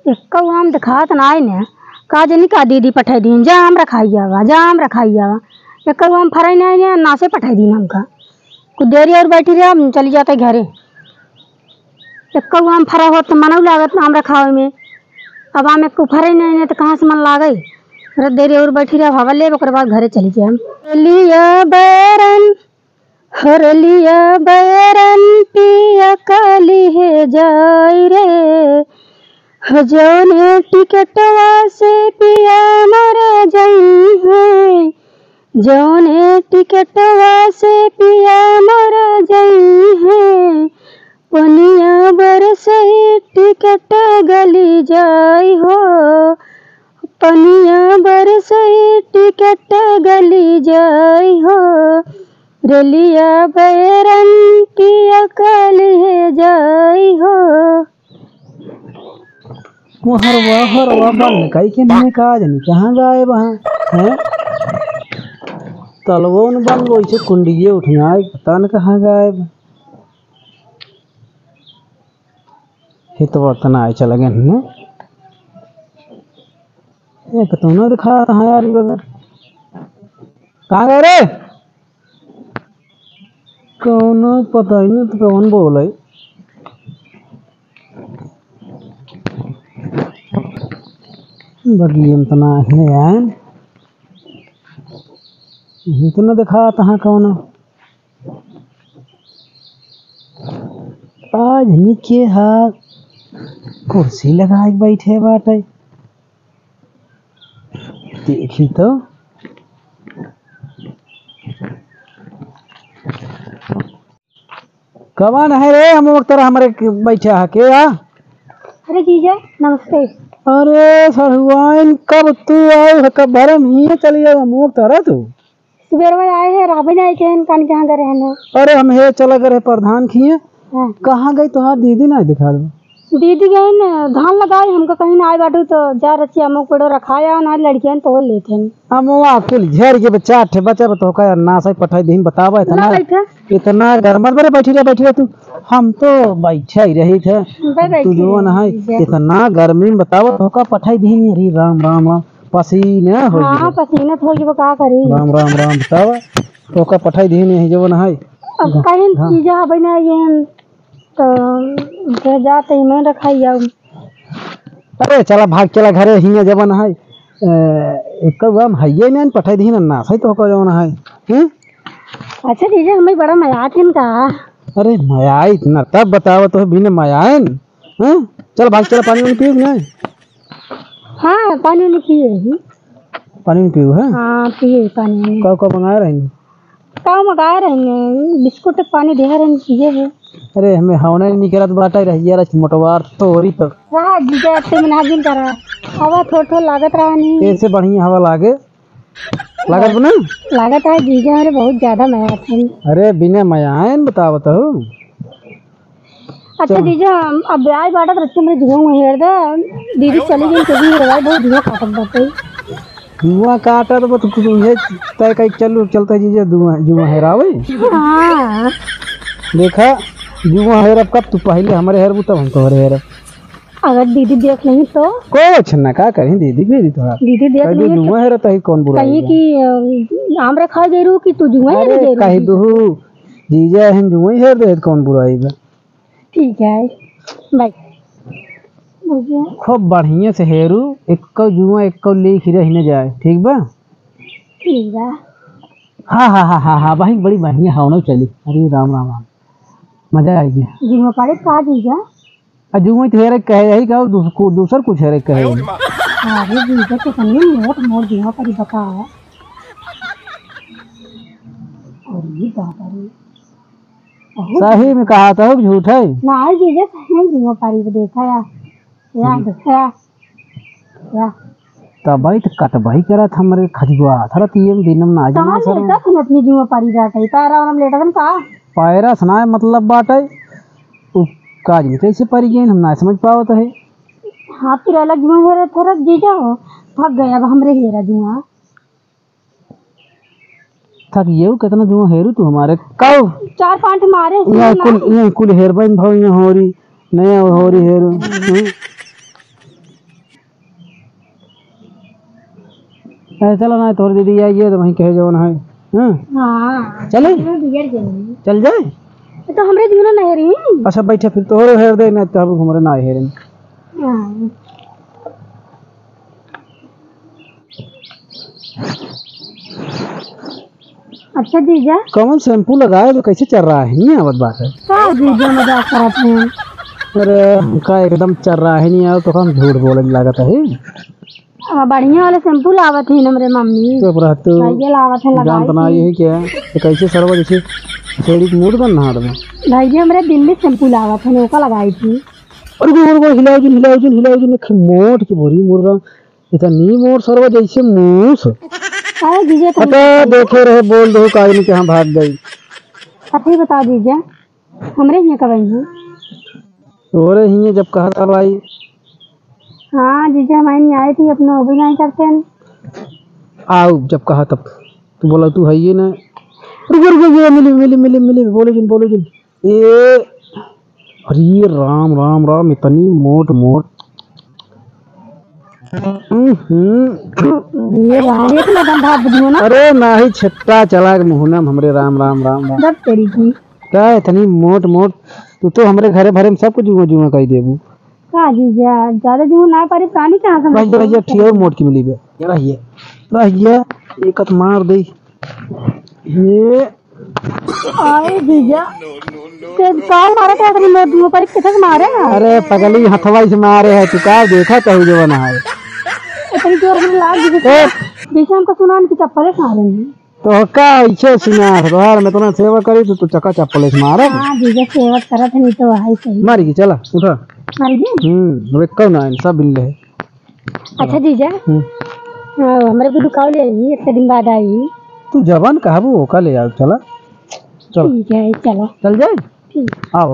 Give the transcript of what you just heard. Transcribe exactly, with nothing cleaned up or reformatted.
एक्कउ आम देखात नाई ने, का जनी का दीदी पठाई दीन, जा आम रखाई आवा, जा आम रखाई आवा। एक्कउ आम फराई नाई ने, नासे पठाई दीन हमका। कुछ देरी और बैठी रहे, हम चली जाते घरे। एक्कउ आम फरा होत त मनउ लागत आम रखावे में। अब आम एक्कउ फराई नाई ने, त कहाँ से मन लागई? अरे देरी और बैठी रहे, हवा लेब, ओकरे बाद घरे चली जाए हम। लिया बैरन हरलिया बैरन पिया काली है जाई रे, ह जौने टिकटवा से पिया मर जाई है, जौने टिकटवा से पिया मर जाई है, पनिया बरसई टिकट गली जाई हो, पनिया बरसई टिकट गली जाई हो, रेलिया बैरन पिया काली है जाई हो। मोहरवा, हरवा बन कई के नहीं का जानी कहाँ गायब हैं, हैं? तलवो न बन गो, इसे कुंडिये उठियाए, पता न कहाँ गायब। हितवा तना आए चल गए हन्ने। एक तो न दिखा था यार, ये बगल। कहाँ गए रे? कौनो पता ही नहीं तो कौन बोले। बगियम तना है यार। ये तो न दिखा था कौनो। आज निके हा कुर्सी लगाए के बैठे बाटे। देखी तो। कवन है रे, हम लोग तरह हमरे के बैठा है के आ? अरे जीजा, नमस्ते। अरे सहुआइन, कब तू आए हो, कब भरम ही चली जाओ, हम लोग तरह तू। सुबेरवा आए हैं, राबे नाई के हैं, कान के यहाँ गए रहने। अरे हम हे चला गए रहे प्रधान खिए। हाँ। कहाँ गई तोहार दीदी ना दिखा दो? दीदी गई न धान लगाई, हमको कहीं ना आए बाटू तो जा रचिया मुँह पड़ो रखाया ना लड़कियन तो लेते हैं। हम वो कुल झेर के बच्चा ठे बच्चा तो का ना सही पठाई दीन बतावा इतना। ना बैठे। इतना गर्मत बरे बैठी रहे, बैठी रहे तू। हम तो बैठे ही रही थे। बे बैठी तू जो रही ना है, थी, बे। इतना गर्मी में बतावा तो का पठाई दीन। अरे राम, राम, राम। पसीना हो हाँ, गया। पसीना तो हो गया, का करी? राम, राम, राम, बतावा। तोका पठाई दीन है जवन है। अब कहीं हाँ। चीजा हबे ना ये हम, तो उनके जाते ही मैं रखाई जाऊँ। अरे, चला भाग, चला घरे, हियाँ जवन है। ए, एक हम हइये नहीं पठाई दीन ना, सही तोका जवन है। हैं? अच्छा जीजा, हमें बड़ा मजाक है इनका। अरे, मजाक ना, तब बतावा तो बिना मजाक है। हैं? चल भाग, चला पानी वानी पीऊ ना। हाँ, पानी वानी पिए ही। पानी वानी पिए है? हाँ, पिए ही पानी वानी। का, का मंगाए रही? का मंगाए रही? बिस्कुट, पानी दे रही, पिए है। अरे, हमें हवना निकलत बाटे रहिया रच मोटवार तोरी तो। हाँ, जीजा, अत्ते में ना दिन करा। हवा थोड़ थोड़ लागत रहा नहीं। ऐसे बढ़िया हवा लागे। लागत बा ना? लागत है जीजा हमरे बहुत ज्यादा मया आथन। अरे बिना मया आयन बतावत हो। अच्छा चल। जीजा, हम अब ब्याह बाटा तो रच्चे मेरे जुआ हेर दे। दीदी चली गई, कभी हेरवाई बहुत जुआ काटत बाटे। जुआ काटत बा तो कुछ उहे तय कई चलू, चलता जीजा जुआ, जुआ हेरावे। हाँ। देखा, जुआ हेरब कब तू पहले हमरे हेरबू तब हम तोहरे हेरब। अगर दीदी देख लेही तो? कुछ ना, का करी दीदी, दीदी तोहार। दीदी देख कह दे, लेही तो जुआ हेरत है, कौन बुराई कही है? कि, अ, आम रखा दे रू कि तू जुआ हेरे अरे, दे रू कही कि दू, जीजा हन जुआ हेर दे, कौन बुराई बा? ठीक है, बाय। खूब बढ़िया से हेरू, एक्को जुआ, एक्को लेख ही रह न जाए, ठीक बा? ठीक बा। हाँ, हाँ, हाँ, हाँ, हाँ, बहिन, बड़ी बढ़िया हवनो चली। अरे राम, राम, राम। मजा आ गया। जुआ पारे का जीजा? आ जुआ तो हेरे कहे, यही कहो, दूस-, को-, दूसर कुछ हेरे कहे। अरे जीजा, कितनी मोट मोट जुआ परी बताओ। अरे बाबा रे। बहुत सही में कहा था, झूठ है? नहीं जीजा, सही में जुआ परी को देखा या। या, हम्म। देखा या। या। तबही त कटबही करत हमरे खजुआ, थरा तीन दिन में ना कहाँ जुआ सर। लेटा थन अपनी जुआ परी बाटे? पैरा वाला में लेटा थन का? पैरा सनाए मतलब बाटे। उ काज में कैसे परी गई, हम ना समझ पावत है। हाँ, फिर अलग जुआ हेरा थरा जीजा हो, थक गए अब हमरे हेरा जुआ। थक येउ, केतना जुआ हेरू तू हमारे। काउ? चार पाँच मारे, यहाँ सुन कुल, ना। यहाँ कुल हेरबइन भाव यहाँ होरी, नया होरी हेरू। हम्म। ए, चला ना, तोहर दीदी आई है, तो वहीं कहे जवन है। हाँ? हाँ। चले? चलो, बिगड़ गई। चल जाए? ये तो हमरे जुआ ना हेरी। अच्छा, बैठे फिर, तोहरो हेर दे, ना तो हम हमरे ना हेरे। हाँ। अच्छा जीजा। कौन shampoo लगाए तो कैसे चर्राहनी आवत बाटे? का जीजा मजाक करत हैं? अरे हमका एकदम चर्राहनी आवे तो हम झूठ बोले लागत है। अब बढ़िया वाला shampoo लावत ही हमरे मम्मी। चुप रह तू। भैया लावत है, लगाई जानत ना थी। यही क्या है? तो कैसे सरवा जैसे छेड़ी के मूड़ बन नहा देबे। भैया हमरे दिल्ली shampoo लावत है, ओका लगाई थी। अरे रुको, रुको, हिलाओ जिन, हिलाओ जिन, हिलाओ जिन, एक मोट की बोरी मुर्रा। इतनी मोट सरवा जैसे मूस। अरे जीजा, तुम हटा, देखे रहे, बोल दो, काहे नहीं कि हम भाग गई। अच्छा, ये बताओ जीजा, हमरे हियाँ कब आई हैं? तोरे हियाँ जब कहा तब आई। हाँ जीजा, हम आई थी, अपना वो भी नहीं करते हैं। आओ, जब कहा तब। तू बोला, तू है ये ना। रुको, रुको, रुको, मिली, मिली, मिली, मिली, बोलो जिन, बोलो जिन। ए, अरे राम, राम, राम, इतनी मोट, मोट। हम्म। ये राम, एक ना गंधा बुझियो ना। अरे नाही, छट्टा चला के मुहना में हमरे राम, राम, राम, राम। जब तेरी की। का इतनी मोट, मोट, तू तो हमरे घरे भरे में सबको जुआ, जुआ कही देबू। का जीजा, ज्यादा जुआ ना पारी, पानी कहाँ से भैया, भैया, ठीक है, मोट की मिली बे। ये रहिए, रहिए, एक हाथ मार दे। ये आए जीजा, तेज काल मारे का इतनी मोट मुंह पर किधर मारे ना? अरे पगली, हथवा से मारे है तू, का देखा तहु जो बना है। इतनी जोर से लाग दीजिए। ए! जैसे हमको सुना कि चप्पल से मारेंगे। तो का ऐसे सुना है, तोहार में इतना सेवा करी तो तू चक्का चप्पल से मारे। हाँ जीजा, सेवा करत नहीं तो है सही। मारी की, चला, उठा। मारी की? हम्म, अब एक कौन आए, सब बिल्ले है। अच्छा जीजा, हम्म। हाँ, हमरे को दुकाव ले आई, एक दिन बाद आई। तू जवन कहबू ओका ले आओ, चला। चल। ठीक है, चलो। चल जाए? ठीक। आओ।